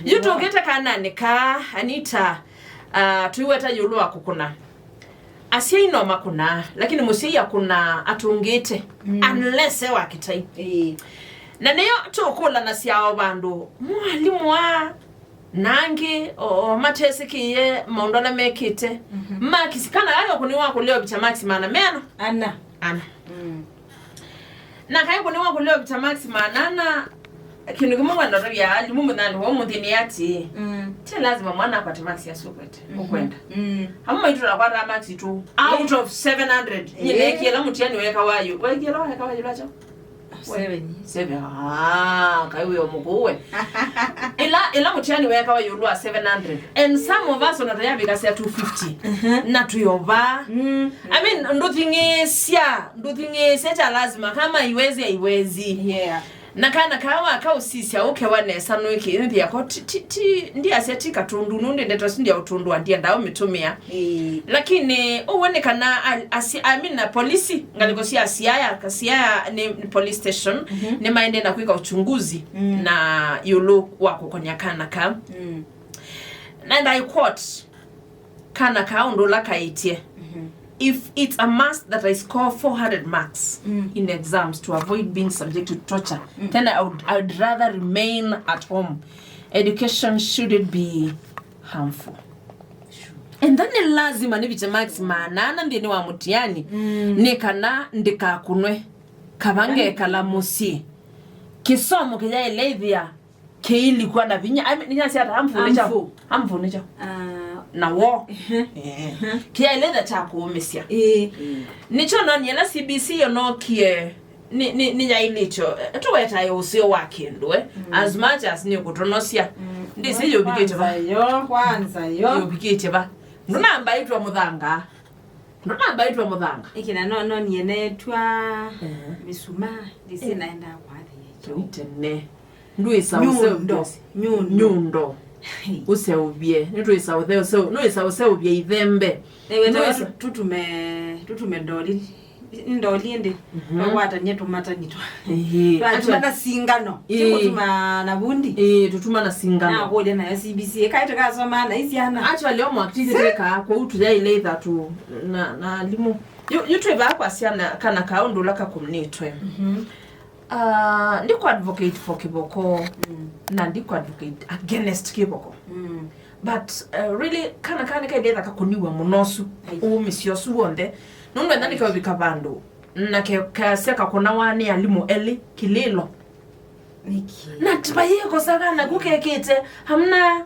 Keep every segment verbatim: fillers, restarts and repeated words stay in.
Yu tũkĩte kananĩ kaa, Anita, uh, tũiweta ĩũlũ wa kũkũna. Asyai no makũnaa, lakini mũsyai akũnaa atũngĩte, mm, unless e wa kĩtai. Ĩĩ. Na nĩyo tũkũlanasya o vandũ, mwalimũ a na angĩ o, o matesĩkĩie maũndũ ala mekĩte. Mhm. Makisi, kana kaĩ ũkũniwa kũlea ũvikya makisi maana meana? Ana. Ana. Mm. Na kaĩ ũkũniwa kũlea ũvikya makisi maana ana, kĩndũ kĩmwe wenda ũtavya alimũ mũthenya wa ũmũnthĩ nĩ atĩĩ, mm, ti lazima mwana akwate makisi asu ũkwete, mhm, ũkwenda. Mm. Amwe maitũ tũnakwata makisi tu out of seven hundred. Nyie, eh, neekie ĩla mũtiani wekawa yu. Weekie ĩla wekawa yu lacho? Seven. Seven. Ah, kaĩ wĩ o mũkũũ we. Ĩla, ĩla mũtiani wekawa ĩũlũ wa seven hundred. And some of us ona tũyavikasya two fifty. Mhm. Na twĩ o vaa. Mm. I mean, ndũthing'ĩĩsya, ndũthing'ĩĩsya cha lazima. Kama haiwezi, haiwezi. Yeah. Na kana kaa wakaũsisya ũkewa nesa nũĩkĩĩ, nthĩako ti, ti, ti, ndiasya ti katũndũ, nũndũ ndeto si ndia ũtũndũ ndiendaa ũmĩtũmĩa. Ĩĩ. Lakini ũw'o nĩ kana a-, asi-, I mean, na polisi, ngalĩko sya Siaya, ka Siaya nĩ, nĩ police station, mhm, nĩmaendee na kwĩka uchunguzi, mm, na ĩũlũ wa kũkonya kana kaa. Mm. And I quote, kana kaa ũndũ ũla kaĩtye, mhm, "If it's a must that I score four hundred marks, mm, in exams to avoid being subject to torture, mm, then I would, I would rather remain at home. Education shouldn't be harmful." Sure. And then nĩ lazima nĩvikye marks maana ana nthĩnĩ wa mũtiani, mm, nĩ kana ndikakũnwe, kava ngekala mũsyĩ. Kĩsomo kĩyaĩle ĩthĩa kĩilikwa na vinya. I mean, nĩnyasya ata? Harmful nĩ kyaũ? Harmful. Harmful nĩ kyaũ? Ah. Na woo. Ehe. Eh. Ehe. Kĩyaĩle ĩthĩa kya kũũmĩsya. Ĩĩ. Nĩkyo noonie ĩla C B C yonokie nĩ, nĩ, nĩyaĩlĩtyo, eh, tũwetae ũseo wa kĩndũ, eh, mm, as much as nĩkũtonosya. Mm. Ndĩsĩ yũvikĩtye va? Kwanza yo, kwanza yo. Yũvikĩtye va? Ndũnambaĩtw'a mũthanga. Ndũnambaĩtw'a mũthanga. Ĩkĩna no, no nienetwa, eh, mĩsumaa, ndĩsĩ, eh, naendaa kwathĩa kyaũ. Tene. Ndwĩsa nyundo, ũseũvye. Nyundo. Nyundo. Hey. Ũseũvye. Nĩtwĩsa ũseũvye. Nĩwĩsa ũseũvye ithembe. Nĩwĩsa tũtume, tũtume ndoli. Nĩ ndoli ĩndĩ. Mhm. Twakwatany'a tũmatani twa. Ĩĩ. Twatuma na singano. Ĩĩ. Ti kũtuma na vundi. Ĩĩ, tũtuma na singano. Nakũlya nayo C B C, ĩkaĩ tũkasoma na isyana. Actually, o mwaka tũtwĩkaa kũu tũyaĩle ithatu na, na alimũ. Yu, yu twĩ vaa kwa syana kana kaa ũndũ ũla kakũnĩtwe. Mhm. Ah, ndikũ advocate for kĩvoko, mm, na ndikũ advocate against kĩvoko. Mm. But, uh, really, kana kaa nĩkaĩle ĩthĩa kakũniw'a mũno ũsu, ai, ũũmĩsyo ũsu w'onthe. Nũndũ enda nĩkaũvika vandũ na ke-, kasya kakũnawa nĩ alimũ elĩ kĩlĩlo. Nĩkĩ? Na ti vayĩ ĩkosa kana kũ kekĩte, hamna.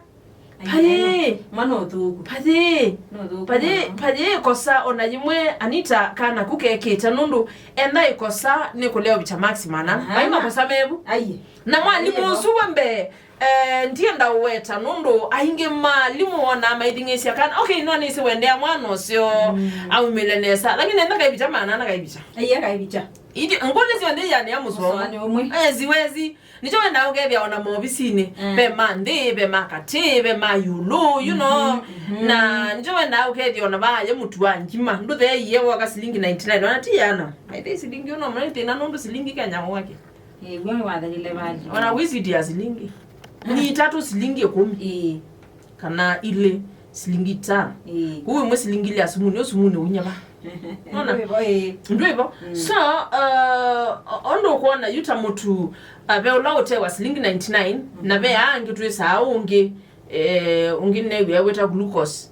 Ai, payĩ. Mwana ũthũku. Payĩ. Nĩ ũthũku. Payĩ, mũno. Payĩ ĩkosa ona yĩmwe, Anita, kana kũ kekĩte, nũndũ enda ĩkosa nĩ kũlea ũvikya marks maana. Aha. Vai makosa mevu. Ai. Na mwalimũ ũsu wa mbee, eh, ndienda ũweta, nũndũ aingĩ ma alimũ wonaa maithing'ĩĩsya kana, okay, no nĩsĩ wendea mwana ũseo, mm, aumĩle nesa, lakini enda kaivikya maana, ana kaivikya. Ai, akaivikya. Indi, ngũlĩ syonthe ianĩa mũsomo. Mũsomo nĩ ũmwe. Eh, siwezi. Nĩkyo wendaa ũkethĩa ona maovisinĩ, mm, ve ma nthĩ, ve ma katĩ, ve ma ĩũlũ, you know. Mhm, mhm. Na nĩkyo wendaa ũkethĩa ona vaa ye mũtu wa ngima, ndũtheeie woka silingi ninety-nine, ona ti yana. By the way, silingi ũno mũno nĩ thĩna nũndũ silingi Kenya wake. Ĩĩ, w'o wathelile vali. Ona wizard ya silingi. Ni itatu silingi ĩkũmi. Ĩĩ. Kana ilĩ silingi itano. Ĩĩ. Kũu ĩmwe silingi ilĩ ya sumuni, ũsumuni ũinya va? Nona? Ndwĩvo, ĩĩ. Ndwĩvo. Mm. So, uh, o-, ũndũ ũkwona yu ta mũtu, uh, ve ũla ũtewa silingi ninety-nine, na ve, mhm, angĩ twĩsaa ũngĩ, eh, ũngĩ newĩa wĩta glucose.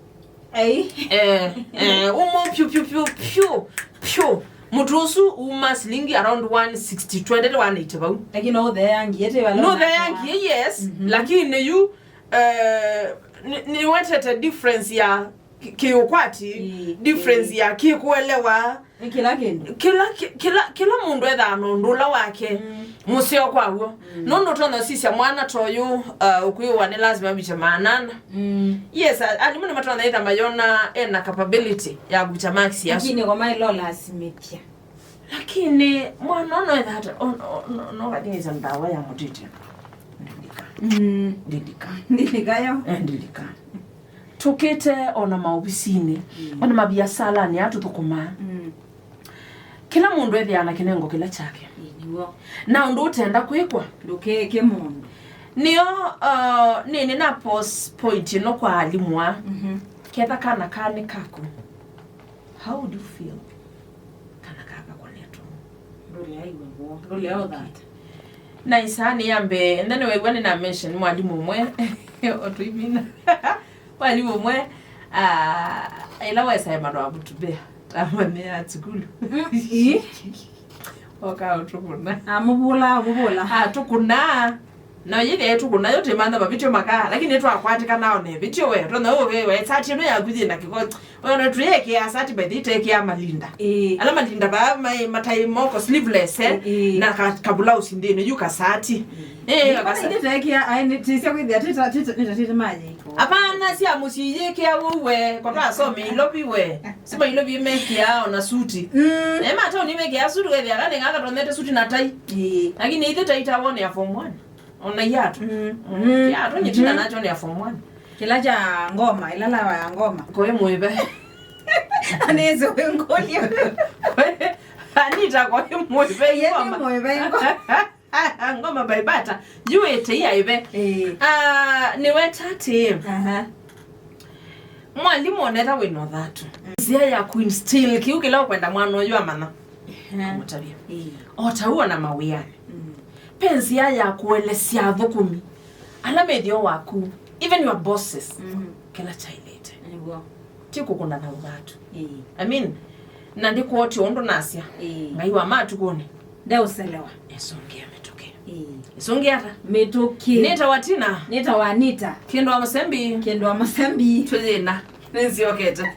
Ei. Eh, eh, ũmũ pyu, pyu, pyu, pyu, pyu. Mũtu ũsu uma silingi around one sixty, twendete one eighty vau. Lakini no ũtheangie, ĩte vala. No ũtheangie, yes, mhm, lakini yu, eh, nĩ, nĩwetete difference ya kĩ-, kĩũkwati, ĩĩ, difference, ĩĩ, ya kĩkũelewa. Nĩ kĩla kĩndũ. Kĩla, kĩ-, kĩla, kĩla mũndũ ethaa na ũndũ ũla wake, mm, mũseo kwa w'o. Mm. Nũndũ ũtonya ũsisya mwana ta ũyũ, uh, ũkwĩwa nĩ lazima avikye maana ana. Mm. Yes, a-, alimũ nĩmatonya ĩtha mayona ena capability ya kũvikya marks asu. Lakini kwa mailo lasimĩthya. Lakini mwana ũno etha ata, o-, o-, no, no kathing'ĩsya ndawa ya mũtĩtĩ. Ndilika. Mm. Ndilika. Ndilika yo. Eh, ndilika. Tũkĩte ona maovisinĩ, mm, ona maviasalanĩ aa tũthũkũmaa. Mm. Kĩla mũndũ ethĩaa na kĩnengo kĩla kyake. Ĩĩ, nĩw'o. Na ũndũ ũtenda kwĩkwa, ndũkeke mũndũ. Nĩyo, uh, nĩ nĩna pause point ĩno kwa alimũ aa. Mhm. Ketha kana kaa nĩ kaku, how would you feel? Kana kaa kakonetwo. Ndũlea iwe w'o. Ndũlea ũthata. Na ĩsaa nĩ ya mbee, and then wew'a nĩna mention mwalimũ ũmwe, o tũimina. Mwalimũ ũmwe, ah, ĩla wesae mandũ a mũtumĩa, tamanyĩaa sukulu. Mm, ĩ? Oka ũtũkũna. Amũvũla, amũvũla. Atũkũna. Na yĩthĩa ĩtũkũna yo tĩmantha mavĩtyo makaa, lakini nĩtwakwatĩkana one vĩtyo we. Tona ũwe we, sati ĩno yaku yĩ na kĩko. Ona tũyĩkĩa sati by the way, tekĩa malinda. Ĩĩ. Ala malinda vaa mai matai moko sleeveless, eh, ĩĩ, na ka, kabulausi nthĩnĩ, yu kasati. Ĩĩ. Eh, ĩĩ, kasa- ĩndĩ tekĩa, aĩ, nĩ, tĩsya kwĩthĩa, tĩta, tĩta, nĩta, tĩta maye iko. Apana, sya mũsyĩ yĩkĩa ũu we, kota asome ilovi we. Sima ilovi mekĩa ona suti. Mm. Eh, mataoni mekĩa suti, wethĩa kane ngaka tonyete suti na tai. Ĩĩ. Lakini ithe tai ta wone ya form one. Ona iatũ. Mm. Mm. Mm. Iatũ nĩ tina nacho nĩ ya form one. Kĩla kya ngoma, ĩla lawa ya ngoma. Koĩ mũĩve. Anĩsĩ wĩngũlya. Anita koĩ mũĩve. Yeye ngoma. Mũĩve ngoma. Ngoma by Bata. Yu ĩte ya ĩve. Eh. Ah, nĩweta atĩ. Aha. Mwalimũ onetha wĩna ũthatu. Nzĩa ya kuinstill kĩu kĩla ũkwenda mwana ũyũ amanya. Ehe. Kũmũtavya. Ĩĩ. O ta ũu ona mawĩanĩ. Mm. Pe nzĩa ya kũelesya athũkũmi ala methĩo waku, even your bosses, mm, kĩla kyaĩlĩte. Nĩw'o. Ti kũkũna na ũthatu. Ĩĩ. I mean, na ndĩkũotya ũndũ nasya. Ĩĩ. Ngai wa matukũnĩ. Ndeũselewa. Esũngĩa mĩtũkĩ. Ĩĩ. Esũngĩa ata? Mĩtũkĩ. Nĩtawa Tina. Nĩtawa Anita. Kĩndũ wa mũsembi. Kĩndũ wa mũsembi. Twĩyĩna. Nĩnzyokete.